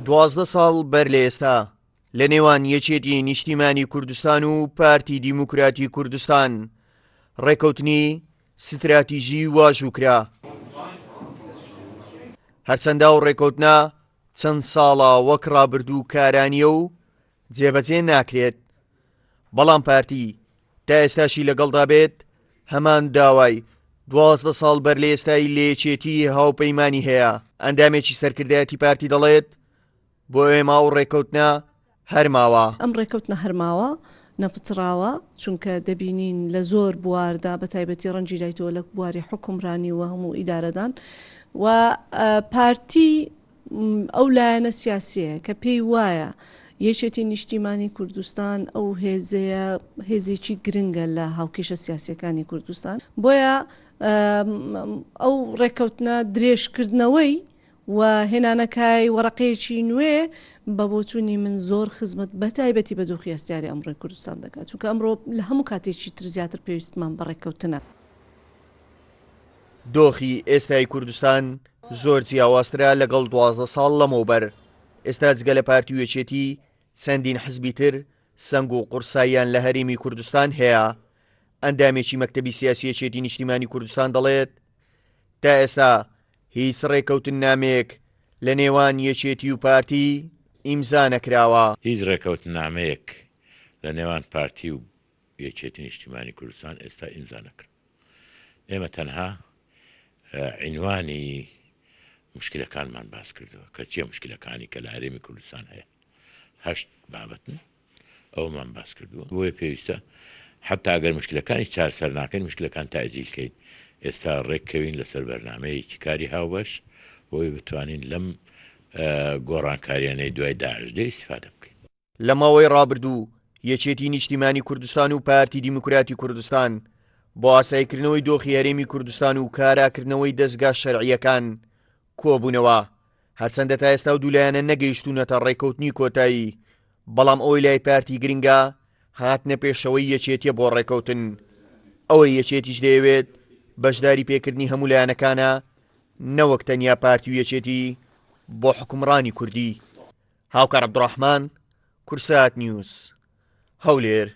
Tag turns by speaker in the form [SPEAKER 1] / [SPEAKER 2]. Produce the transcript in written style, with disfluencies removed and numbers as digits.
[SPEAKER 1] 12 ساڵ بەر لە ئێستا لە نێوان یەکێتی نیشتیمانی کوردستان و پارتی دیموکراتی کوردستان ڕێکەوتنی ستراتیژی واژوو کرا. هەرچەندە ئەو ڕێکەوتنە چەند ساڵە وەک ڕابردوو کارانیە و جێبەجێ ناکرێت، بەڵام پارتی تا ئێستاشی لەگەڵدا بێت هەمان داوای 12 ساڵ بەر لە ئێستای لە یەکێتی هاوپەیمانی هەیە. ئەندامێکی سەرکردایەتی پارتی دەڵێت، بۆ ئێمە ئەو ڕێککەوتنە هەر ماوە.
[SPEAKER 2] ئەم ڕێککەوتنە هەر ماوە، نەپچڕاوە، چونکە دەبینین لە زۆر بواردا بە تایبەتی ڕەنجی دایتەوە لە بواری حوکمرانی و هەموو ئیدارەدان و پارتی ئەو لایەنە سیاسیەیە کە پێی وایە یەکێتی نیشتیمانی کوردستان ئەو هێزەیە هێزێکی گرنگە لە هاوکێشە سیاسیەکانی کوردستان بۆیە ئەو ڕێککەوتنە درێژکردنەوەی و هێنانەکای وەڕەقەیەکی نوێ بە بۆچوونی من زۆر خزمەت بە تایبەتی بە دۆخی هەستیاری ئەمڕۆی کوردستان دەکات چونکە ئەمڕۆ لە هەموو کاتێکی تر زیاتر پێویستمان بە ڕێککەوتنە.
[SPEAKER 1] دۆخی ئێستای کوردستان زۆر جیاوازترە لەگەڵ 12 ساڵ لەمەوبەر، ئێستا جگە لە پارتی و یەکێتی چەندین حزبی تر سەنگ و قورساییان لە هەرێمی کوردستان هەیە، ئەندامێکی مەکتەبی سیاسی یەکێتی نیشتیمانی کوردستان دەڵێت، تا ئێستا هیچ ڕێکەوتننامەیەک لە نێوان یەکێتی و پارتی ئیمزا نەکراوە.
[SPEAKER 3] هیچ ڕێکەوتننامەیەک لە نێوان پارتی و یەکێتی نیشتیمانی کوردستان ئێستا ئیمزا نەکراوە. ئێمە تەنها عینوانی مشکلەکانمان باس کردووە کە چیە مشکلەکانی کە لە هەرێمی کوردستان هەیە هەشت بابەتن ئەومان باس کردووە بۆیە پێویستە حتا ئەگەر مشکلەکانی چارسەر ناکەین مشکلەکان تاجیل کەین ئێستا ڕێککەوین لەسەر بەرنمەیەکی کاری هاوبەش بۆی بتوانین لەم گۆڕانکاریانەی دوای داعش دێ ئیسفادە بکەین.
[SPEAKER 1] لە ماوەی ڕابردوو یەکێتی نیشتیمانی کوردستان و پارتی دیموکراتی کوردستان بۆ ئاساییکردنەوەی دۆخی هەرێمی کوردستان و کاراکردنەوەی دەزگا شەرعییەکان کۆبوونەوە، هەرچەندە تا ئێستا و دوولایەنە نەگەیشتوونەتە ڕێککەوتنی کۆتایی، بەڵام ئەوەی لای پارتی گرنگە هاتنە پێشەوەی یەکێتیە بۆ ڕێککەوتن، ئەوەی یەکێتیش دەیەوێت بەشداری پێکردنی هەموو لایەنەکانە نەوەک تەنیا پارتی و یەکێتی بۆ حوکمڕانی کوردی. هاوکار عەبدوڕەحمان، کوردسات نیوز، هەولێر.